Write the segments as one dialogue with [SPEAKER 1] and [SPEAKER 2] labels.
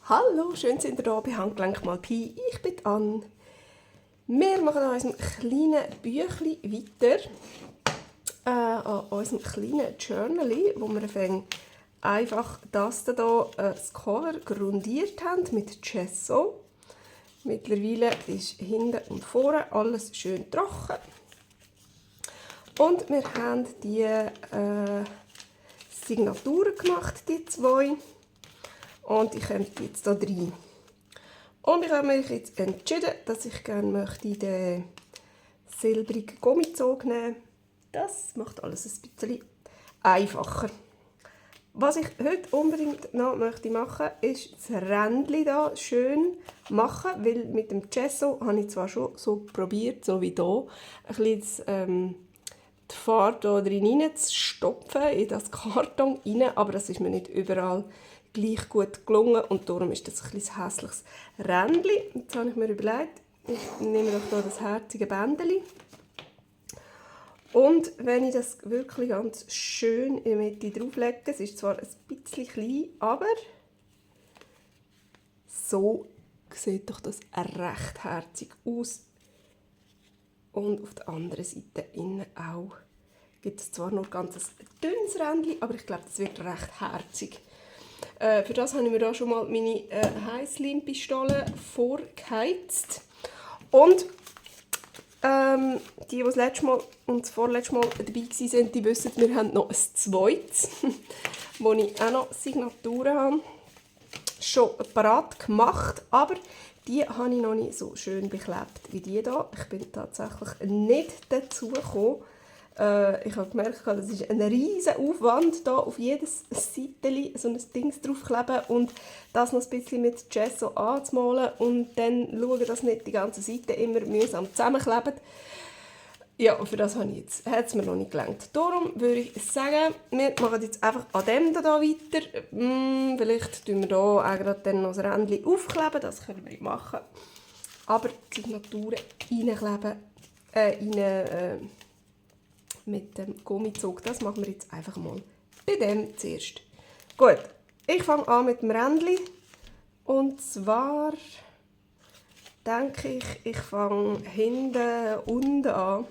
[SPEAKER 1] Hallo, schön sind ihr hier bei Handgelenk mal Pi. Ich bin Anne. Wir machen an unserem kleinen Büchlein weiter. An unserem kleinen Journal, wo wir einfach das hier, das Cover grundiert haben mit Gesso. Mittlerweile ist hinten und vorne alles schön trocken. Und wir haben die Signaturen gemacht, die zwei. Und ich komme jetzt hier rein. Und ich habe mich jetzt entschieden, dass ich gerne möchte den silbrigen Gummizug nehmen. Das macht alles ein bisschen einfacher. Was ich heute unbedingt noch möchte machen, ist das Rändchen hier schön machen, weil mit dem Gesso habe ich zwar schon so probiert, so wie hier, ein bisschen die Farbe hier rein zu stopfen, in das Karton rein, aber das ist mir nicht überall gleich gut gelungen und darum ist das ein bisschen hässliches Rändchen. Jetzt habe ich mir überlegt, ich nehme doch hier das herzige Bändchen. Und wenn ich das wirklich ganz schön in der Mitte drauflege, es ist zwar ein bisschen klein, aber so sieht doch das recht herzig aus. Und auf der anderen Seite innen auch gibt es zwar nur ganz ein dünnes Rändchen, aber ich glaube, das wird recht herzig. Für das habe ich mir da schon mal meine Heißleimpistole vorgeheizt. Und die das letzte Mal und das vorletzte Mal dabei waren, die wissen, wir haben noch ein zweites, wo ich auch noch Signaturen habe, schon parat gemacht, aber die habe ich noch nicht so schön beklebt wie die hier. Ich bin tatsächlich nicht dazu gekommen. Ich habe gemerkt, das ist ein riesen Aufwand, hier auf jedes Seitchen so ein Ding draufkleben und das noch ein bisschen mit Gesso anzumalen und dann schauen, dass nicht die ganze Seite immer mühsam zusammenkleben. Ja, für das hat es mir noch nicht gelangt. Darum würde ich sagen, wir machen jetzt einfach an dem hier weiter. Vielleicht tun wir hier auch dann noch ein Rändchen aufkleben, das können wir machen. Aber die Signaturen reinkleben, mit dem Gummizug, das machen wir jetzt einfach mal bei dem zuerst. Gut, ich fange an mit dem Rändchen. Und zwar denke ich fange hinten unten an.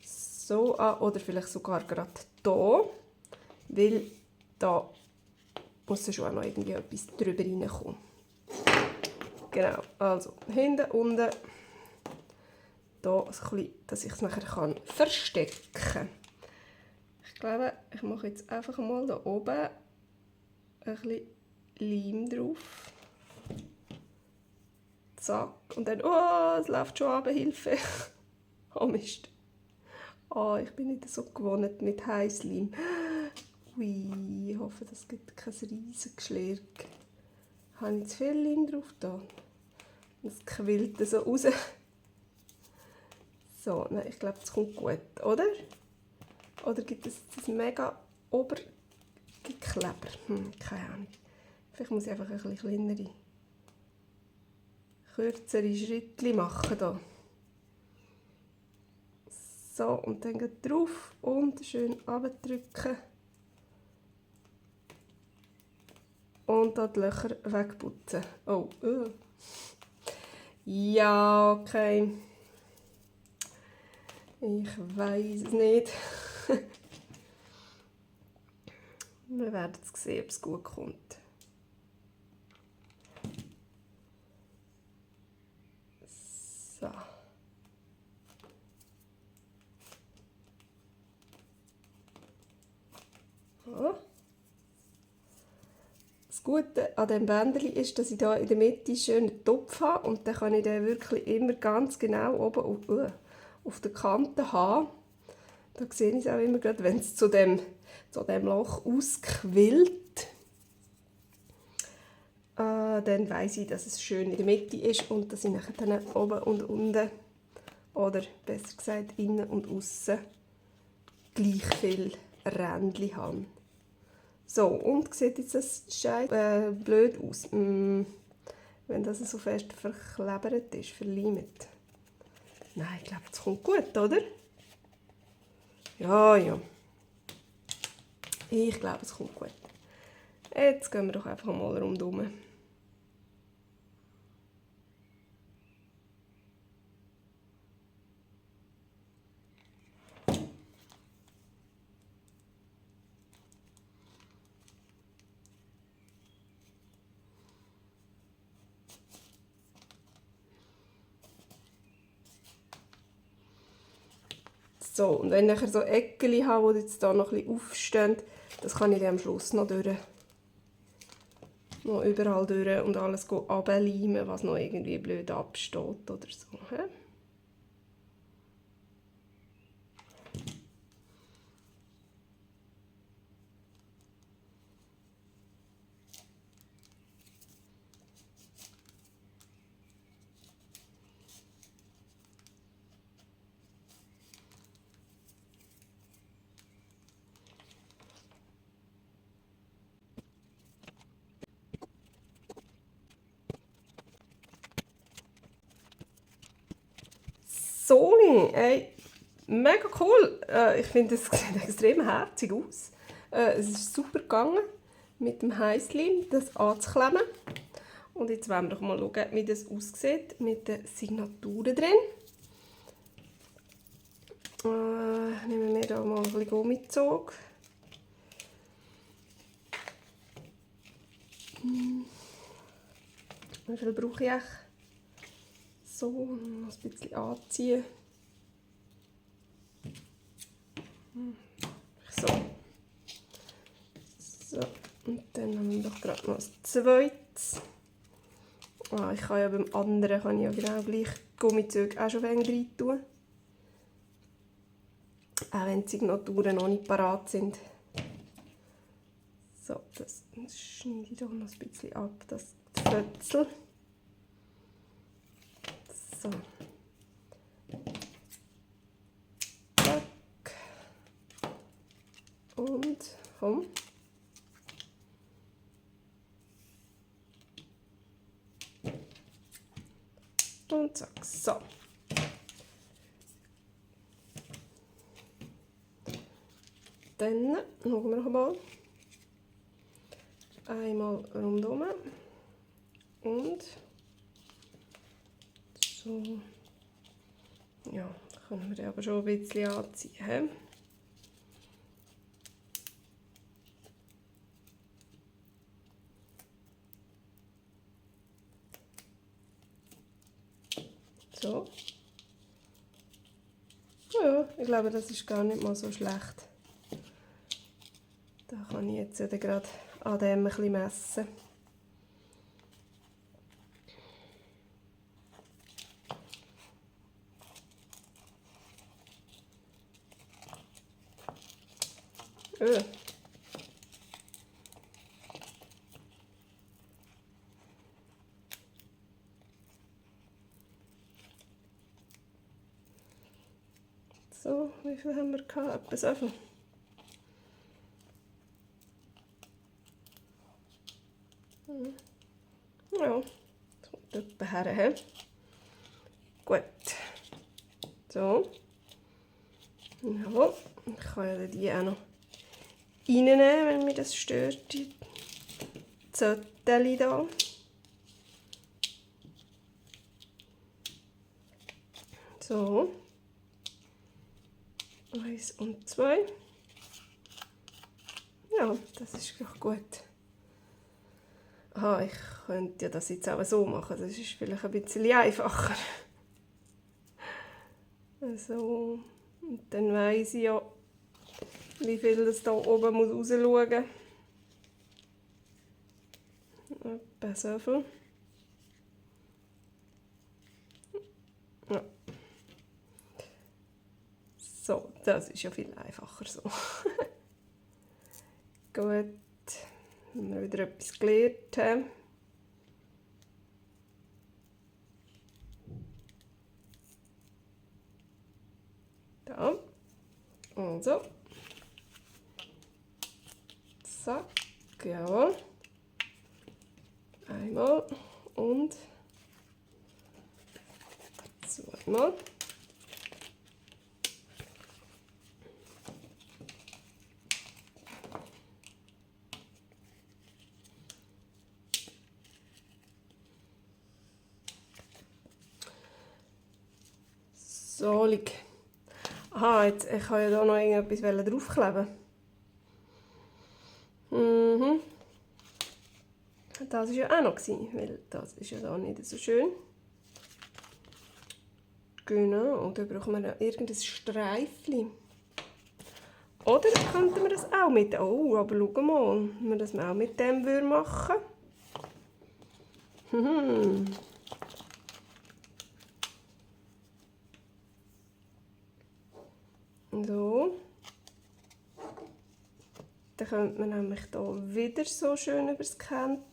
[SPEAKER 1] So an, oder vielleicht sogar gerade hier, weil da muss schon auch noch irgendwie etwas drüber reinkommen. Genau, also hinten, unten, hier ein bisschen, dass ich es nachher verstecken kann. Ich glaube, ich mache jetzt einfach mal hier oben ein bisschen Leim drauf. Zack, und dann, oh, es läuft schon ab, Hilfe. Oh Mist. Oh, ich bin nicht so gewohnt mit Heißleim. Ui, ich hoffe, das gibt kein riesiges Geschlirr. Habe ich zu viel Leim drauf da? Das quillt so raus. So, nein, ich glaube, das kommt gut, oder? Oder gibt es das mega Obergekleber? Keine Ahnung. Vielleicht muss ich einfach ein bisschen kleinere, kürzere Schritte machen hier. So, und dann geht drauf und schön runterdrücken. Und hier die Löcher wegputzen. Oh, ja, okay. Ich weiß es nicht. Wir werden sehen, ob es gut kommt. So. Das Gute an diesem Bändchen ist, dass ich hier in der Mitte einen schönen Topf habe und dann kann ich den wirklich immer ganz genau oben auf der Kante haben. Da sehe ich es auch immer gerade, wenn es zu dem Loch ausquillt. Dann weiss ich, dass es schön in der Mitte ist und dass ich nachher dann oben und unten, oder besser gesagt innen und außen, gleich viel Rändchen habe. So, und sieht jetzt das blöd aus, wenn das so fest verklebert ist, verleimt. Nein, ich glaube, es kommt gut, oder? Ja, ja. Ich glaube, es kommt gut. Jetzt gehen wir doch einfach mal rundherum. So, und wenn ich so Eckchen habe, die jetzt hier noch ein bisschen aufstehen, das kann ich dann am Schluss noch überall durch und alles runterleimen, was noch irgendwie blöd absteht oder so. He? Soli, ey, mega cool. Ich finde, es sieht extrem herzig aus. Es ist super gegangen, mit dem Heißleim das anzuklemmen. Und jetzt wollen wir doch mal schauen, wie das aussieht mit den Signaturen drin. Nehmen wir hier mal ein bisschen Gummizug. Wie viel brauche ich? So, noch ein bisschen anziehen. So. So, und dann haben wir doch gerade noch ein zweites. Ich kann ja beim anderen genau gleich Gummizüge auch schon ein wenig rein tun. Auch wenn die Signaturen noch nicht parat sind. So, das schneide ich doch noch ein bisschen ab, das Fötzel. So. Zack. Und komm. Und zack. So. Dann schauen wir noch mal. Einmal rundherum. Und so. Ja, können wir den aber schon ein bisschen anziehen. So. Ja, ich glaube, das ist gar nicht mal so schlecht. Da kann ich jetzt gerade an dem ein bisschen messen. So, wie viel haben wir gehabt? Etwas so viel. Ja, das kommt etwa her. Gut. So. Jawohl. Ich kann ja die auch noch reinnehmen, wenn mich das stört. Die Zettel hier. So. 1 und 2. Ja, das ist doch gut. Aha, ich könnte ja das jetzt auch so machen. Das ist vielleicht ein bisschen einfacher. So. Und dann weiss ich ja, wie viel das da oben muss rausschauen muss. Etwa so viel. Ja. So, das ist ja viel einfacher so. Gut, wenn wir wieder etwas gelernt haben. Da. Also. Zack, jawohl. Einmal und zweimal. Solig. Aha, jetzt, ich kann ja hier noch irgendetwas draufkleben. Mhm. Das war ja auch noch, weil das ist ja hier nicht so schön. Genau, und dann brauchen wir noch irgendein Streifchen. Oder könnten wir das auch mit... Oh, aber schau mal, wenn wir das auch mit dem machen würden. So. Dann könnte man nämlich hier wieder so schön über das Käntchen.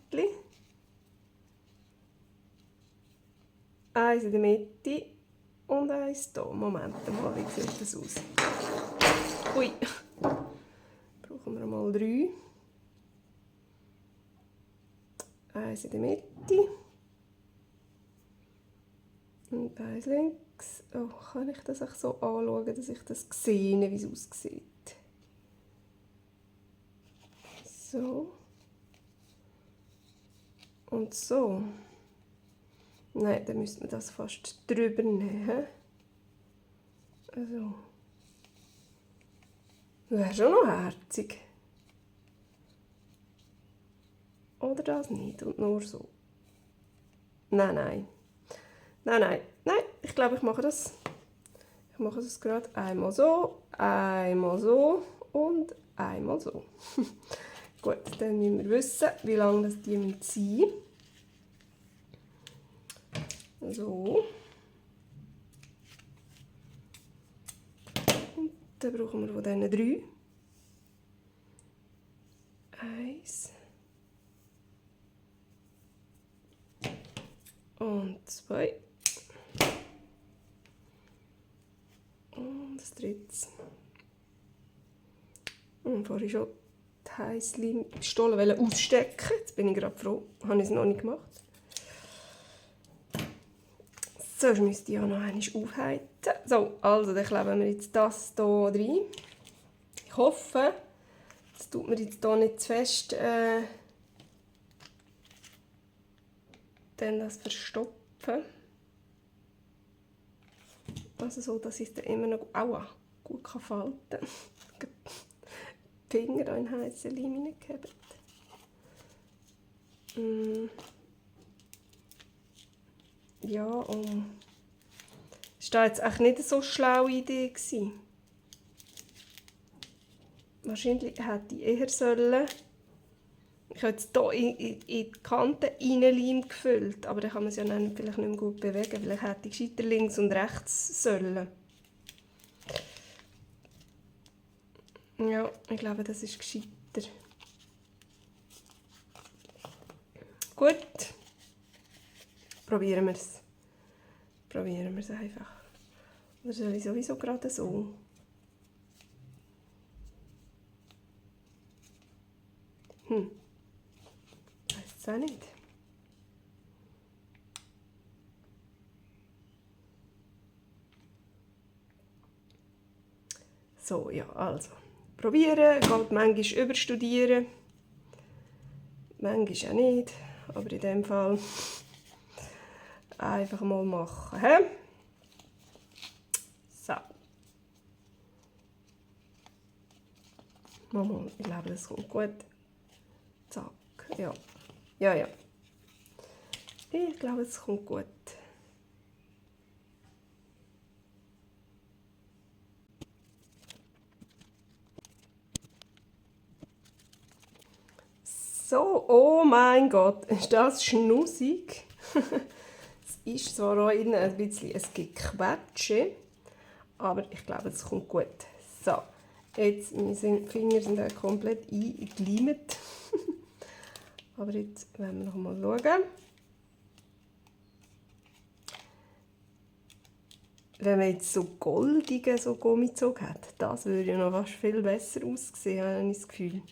[SPEAKER 1] Eins in der Mitte und eins hier. Moment mal, wie sieht das aus? Ui. Brauchen wir mal 3. Eins in der Mitte. Und eins links. Oh, kann ich das auch so anschauen, dass ich das sehe, wie es aussieht? So. Und so. Nein, dann müsste man das fast drüber nehmen. Also. Wäre schon noch herzig. Oder das nicht und nur so. Nein, nein. Nein, nein. Nein, ich glaube, ich mache das. Ich mache das gerade einmal so und einmal so. Gut, dann müssen wir wissen, wie lange das die sein müssen. So. Und dann brauchen wir von diesen 3. 1. Und 2. Und das dritte. Und vorhin schon die Heisslim-Stollen ausstecken. Jetzt bin ich gerade froh, habe ich es noch nicht gemacht. Sonst müsste ich ja noch einmal aufheizen. So, also dann kleben wir jetzt das hier rein. Ich hoffe, das tut mir jetzt hier nicht zu fest dann das verstopfen. Also so, dass ich es dann immer noch gut falten kann. Die Finger in den heißen Leim hineingeben. Ja, ist das jetzt echt nicht so eine schlaue Idee gewesen. Wahrscheinlich hätte ich eher sollen. Ich habe jetzt hier in die Kanten Leim gefüllt, aber dann kann man es ja dann vielleicht nicht mehr gut bewegen. Vielleicht hätte ich gescheiter links und rechts sollen. Ja, ich glaube, das ist gescheiter. Gut. Probieren wir es. Probieren wir es einfach. Oder soll ich sowieso gerade so? Weiß es auch nicht. So, ja, also. Probieren, geht manchmal überstudieren. Manchmal auch nicht, aber in dem Fall einfach mal machen. He? So. Mama, ich glaube, das kommt gut. Zack, ja. Ja, ja. Ich glaube, es kommt gut. So, oh mein Gott, ist das schnussig. Es ist zwar auch innen ein bisschen ein Gequetsche, aber ich glaube, es kommt gut. So, jetzt, meine Finger sind auch komplett eingeleimt. Aber jetzt wollen wir noch mal schauen. Wenn man jetzt so goldige so Gummizug hat, das würde ja noch fast viel besser aussehen, habe ich das Gefühl.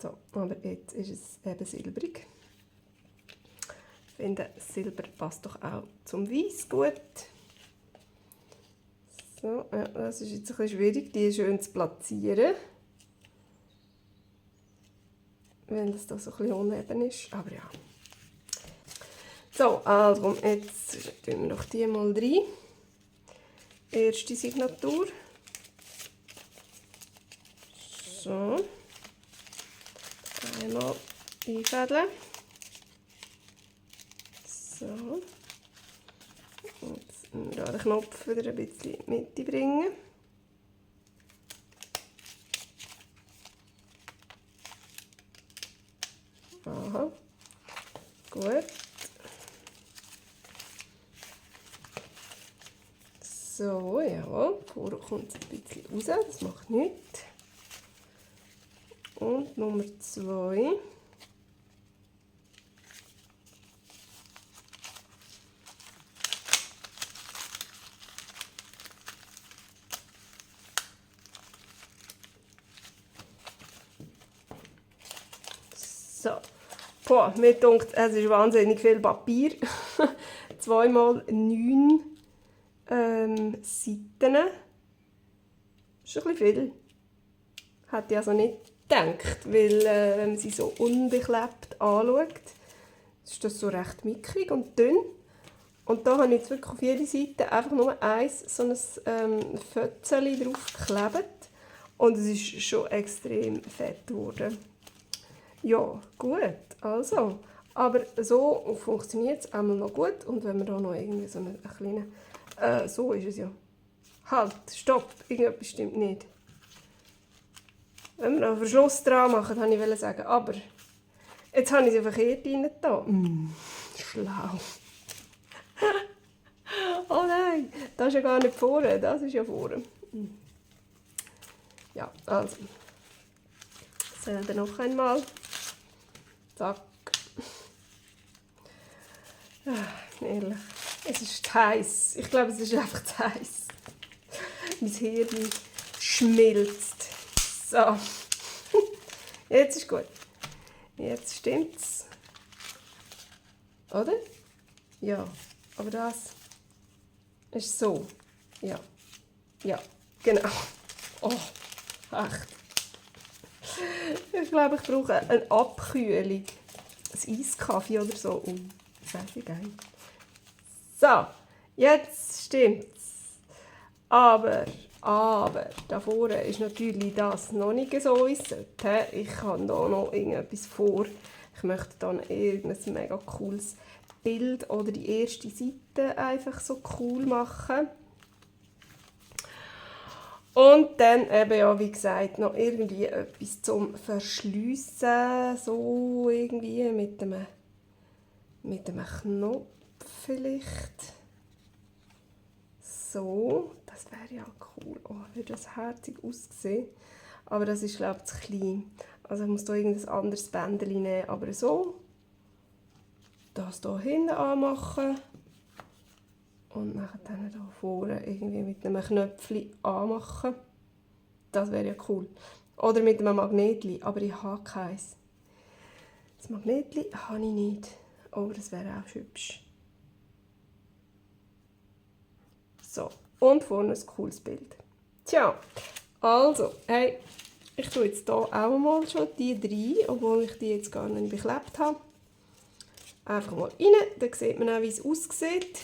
[SPEAKER 1] So, aber jetzt ist es eben silbrig. Ich finde, Silber passt doch auch zum Weiß gut. So, ja, das ist jetzt ein bisschen schwierig, die schön zu platzieren. Wenn das da so ein bisschen uneben ist, aber ja. So, also jetzt tun wir noch die mal rein. Erste Signatur. So. Einmal einfädeln. So. Jetzt den Knopf wieder ein bisschen in die Mitte bringen. Aha. Gut. So, ja, vorne kommt es ein bisschen raus, das macht nichts. Und Nummer 2. So. Boah, mir denkt, es ist wahnsinnig viel Papier. 2 mal 9 Seiten. Das ist ein bisschen viel. Hätte ich also nicht gedacht, weil wenn man sie so unbeklebt anschaut, ist das so recht mickrig und dünn. Und da habe ich jetzt wirklich auf jede Seite einfach nur so ein Fötzchen drauf geklebt. Und es ist schon extrem fett geworden. Ja, gut, also. Aber so funktioniert es einmal noch gut. Und wenn wir da noch irgendwie so einen kleinen... so ist es ja. Halt, stopp, irgendetwas stimmt nicht. Wenn wir noch einen Verschluss dran machen, wollte ich sagen. Aber jetzt habe ich sie verkehrt rein da. Schlau. Oh nein, das ist ja gar nicht vorne, das ist ja vorne. Ja, also. Selber noch einmal. Zack. Ehrlich, es ist heiß. Ich glaube, es ist einfach zu heiß. Mein Hirn schmilzt. So. Jetzt ist gut. Jetzt stimmt's. Oder? Ja. Aber das ist so. Ja. Ja, genau. Oh, echt. Ich glaube, ich brauche eine Abkühlung. Ein Eiskaffee oder so. Sehr geil. So, jetzt stimmt's. Aber da vorne ist natürlich das noch nicht so, wie es sollte. Ich habe da noch irgendetwas vor. Ich möchte dann irgendein mega cooles Bild oder die erste Seite einfach so cool machen. Und dann eben, ja, wie gesagt, noch irgendwie etwas zum Verschliessen, so irgendwie mit einem Knopf vielleicht. So, das wäre ja cool. Oh, würde das herzig aussehen. Aber das ist, glaube ich, zu klein. Also ich muss da irgendein anderes Bändchen nehmen. Aber so, das hier hinten anmachen. Und dann hier vorne irgendwie mit einem Knöpfchen anmachen. Das wäre ja cool. Oder mit einem Magnetli, aber ich habe keins. Das Magnetli habe ich nicht. Aber das wäre auch hübsch. So, und vorne ein cooles Bild. Tja, also, hey, ich tue jetzt hier auch mal schon die rein, obwohl ich die jetzt gar nicht beklebt habe. Einfach mal rein, dann sieht man auch, wie es aussieht.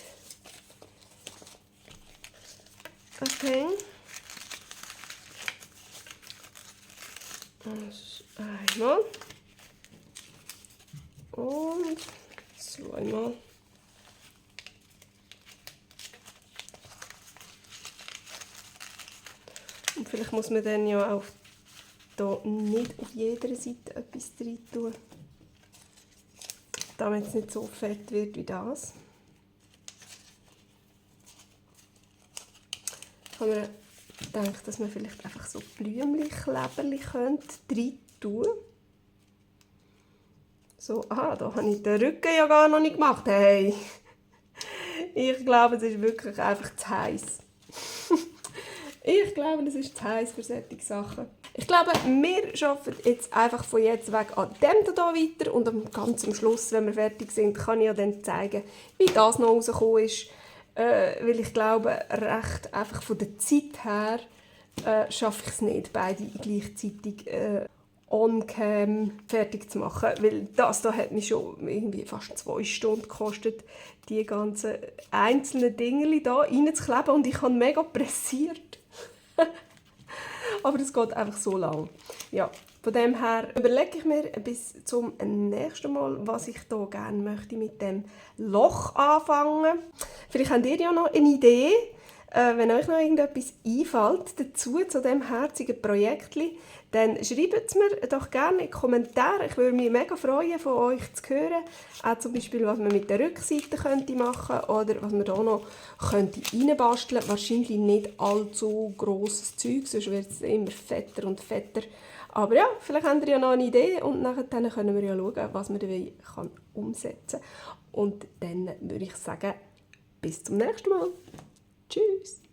[SPEAKER 1] Okay. Einmal. Und zweimal. Und vielleicht muss man dann ja auch da nicht auf jeder Seite etwas rein tun, damit es nicht so fett wird wie das. Ich habe mir gedacht, dass man vielleicht einfach so Blümchen-Kleberchen rein tun könnte. So, aha, da habe ich den Rücken ja gar noch nicht gemacht. Hey, ich glaube, es ist wirklich einfach zu heiß. Ich glaube, das ist zu heiß für solche Sachen. Ich glaube, wir arbeiten jetzt einfach von jetzt weg an dem hier weiter und ganz am Schluss, wenn wir fertig sind, kann ich ja dann zeigen, wie das noch rausgekommen ist. Weil ich glaube, recht einfach von der Zeit her schaffe ich es nicht, beide gleichzeitig on-cam fertig zu machen, weil das da hat mich schon irgendwie fast 2 Stunden gekostet, die ganzen einzelnen Dinge da reinzukleben und ich habe mega pressiert. Aber das geht einfach so lang. Ja, von dem her überlege ich mir bis zum nächsten Mal, was ich hier gerne möchte mit dem Loch anfangen. Vielleicht habt ihr ja noch eine Idee, wenn euch noch irgendetwas einfällt dazu, zu diesem herzigen Projekt, dann schreibt es mir doch gerne in die Kommentare. Ich würde mich mega freuen, von euch zu hören. Auch zum Beispiel, was man mit der Rückseite machen könnte oder was man da noch reinbasteln könnte. Wahrscheinlich nicht allzu grosses Zeug, sonst wird es immer fetter und fetter. Aber ja, vielleicht habt ihr ja noch eine Idee und nachher können wir ja schauen, was man dabei umsetzen kann. Und dann würde ich sagen, bis zum nächsten Mal. Tschüss!